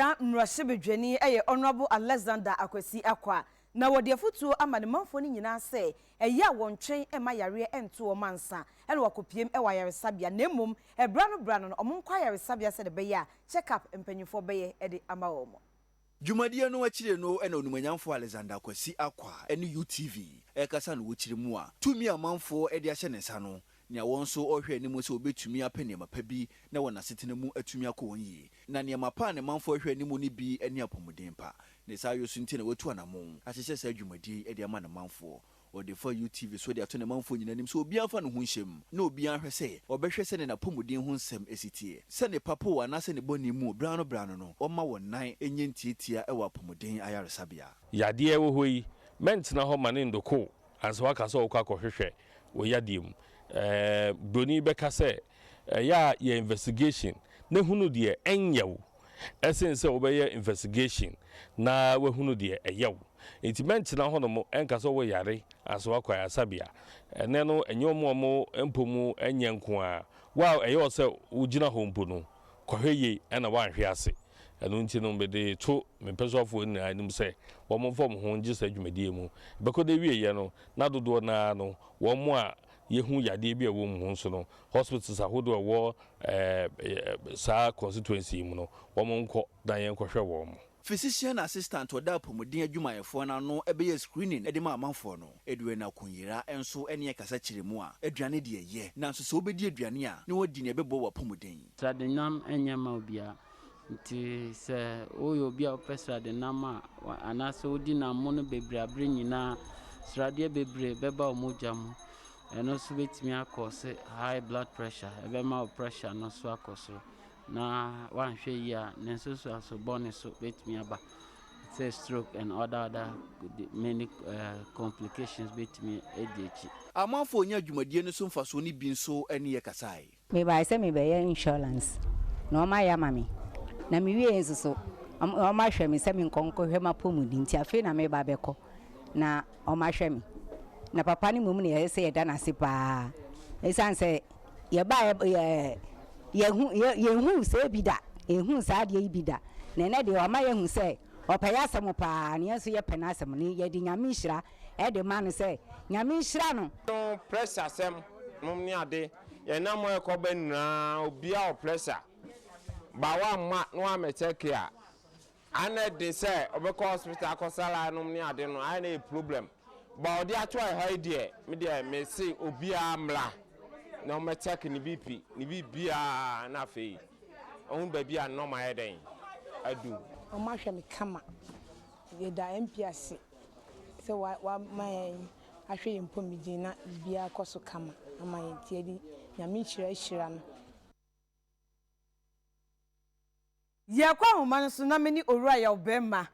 Saa mmarahyɛbadwani yɛ Honourable Alexander Akwasi Acquah, na wɔde afotuo ama ne manfoɔ no nyinaa sɛ ɛyɛ a wɔntwɛn mma yareɛ nto wɔn ansa na wɔakɔpiem wɔ ayaresabea na mmom ɛberɛ ano berɛ ano no wɔnkɔ ayaresabea sɛdeɛ ɛbɛyɛ a check up mpanimfoɔ bɛyɛ de ama wɔn. Dwumadie no akyire no na Onimonyamfoɔ Alexander Kwasi Acquah ne UTV rekasa no wɔkyerɛ mu a tumi a amanfoɔ de ahyɛ ne nsa no nea wɔn nso wɔhwɛ anim sɛ wɔbɛtumi apɛ nneɛma pa bi na wɔn asetena mu atumi akɔ wɔn yie. Na nneɛma pa a ne manfoɔ hwɛ anim no bi ne apɔmuden pa. Ne saa yɔ so nti na watu anamon ahyehyɛ saa dwumadie yi de ama ne manfoɔ. Ɔde fa UTV so de ato ne manfoɔ nyinaa anim sɛ obiara mfa ne ho nhyɛ mu na obiara nhwɛ sɛ ɔbɛhwɛ sɛdeɛ n'apɔmuden ho nsɛm si teɛ. Sɛ ne papa o anaasɛ ne bɔne mu o, berɛ ano berɛ ano no, ɔmma wɔn nan nyɛ ntiatia wɔ apɔmuden ayaresabea. Yadeɛ wɔ hɔ yi, mɛntena hɔ ma ne ndoko wo ansa woaka sɛ wokɔ akɔhwehwɛ wo yadeɛ mu. Ɛɛ, broni bɛka sɛ, ɛyɛ a yɛ investigation na hunu deɛ ɛnyɛ wo ɛsen sɛ wobɛyɛ investigation na wahunu deɛ ɛyɛ wo. Nti mɛntena hɔnom ɛnka sɛ woyare ansa woakɔ ayaresabea. Ɛnnɛ no, ɛnyɛ wɔn a wɔn mpɔ mu nyɛ nko ara. Wo a ɛyɛ wo sɛ wogyina hɔ mpo no, kɔhwɛ yie na woanhwe ase. Ɛno nti no, mede to me mpɛsoafoɔ nyinaa anim sɛ wɔmfa wɔn ho ngye saa dwumadie yi mu. Ɛbɛkɔ n'awieɛ no, na dodoɔ no ara no, wɔn a yɛhu yadeɛ bi a ɛwɔ wɔn ho nso no, hospitals ahodoɔ a ɛwɔ saa constituency yi mu no, wɔnkɔ na yɛnkɔhwɛ wɔn. Physician Assistant a ɔda apɔmuden adwumayɛfoɔ no ano bɛyɛ screening de ma amanfoɔ no. Edwin Akunyira nso ne ɛkasa kyerɛ mu a, aduane deɛ ɛyɛ, nanso sɛ wobɛdi aduane a, na woadi nea ɛbɛboa w'apɔmuden. Sradenam nyɛ mma obiara. Nti sɛ woyɛ obi a wopɛ sradenam a, anaasɛ wodi nam mono bebree a bere nyinaa, sradeɛ bebree bɛba wo mogya mu. Ɛno nso bɛtumi akɔɔse high blood pressure, ɛbɛma wo pressure no so akɔ soro. Na woanhwɛ yie a, ne nsunsuanso bɔne so bɛtumi aba sɛ stroke and other other many complications bɛtumi adi akyi. Amanfoɔ a wɔnyaa dwumadie no so mfasoɔ no bi nso ne yɛ kasaeɛ. Mebae sɛ merebɛyɛ insurance na wɔayɛ ama me, na mewiei nso so wɔahwɛ me sɛ menkɔ nkɔhwɛ m'apɔmuden nti afei na mereba abɛkɔ na wɔahwɛ me. Na papa no mmom na ɛsɛ sɛ yɛda no ase paa ɛsiane sɛ yɛbaeɛ yɛ yɛhu yɛ yɛnhuu sɛɛ bi da, yɛnhuu saa adeɛ yi bi da, na ɛnnɛ deɛ wama yɛahu sɛ ɔpɛ yɛn asɛm paa na yɛn nso yɛpɛ n'asɛm na yɛde Nyame nhyira de ma no sɛ Nyame nhyira no. No pressure asɛm nom ne ade yɛn nam a ɛkɔ ba nyinaa obiara wɔ pressure ba wamma na wammɛ check a ana ɛden sɛ ɔbɛkɔ hospital akɔ sa line nom ne ade no ayɛ na ɛyɛ problem ba ɔde ato ɛha yi deɛ me deɛ mese obiara mmra na ɔmmɛ check ne BP ne biribiara na afei ɔhu baabi a nɔma ayɛ dɛn adu. Wɔahwɛ me kama. Yɛda MP ase sɛ wama yɛn ahwɛ yɛn mpɔmuden na biribiara kɔ so kama ama yɛn nti yɛde Nyame nhyira hyira no. Yɛrekɔ ahoma no so na me ne Owura Yaw Barima.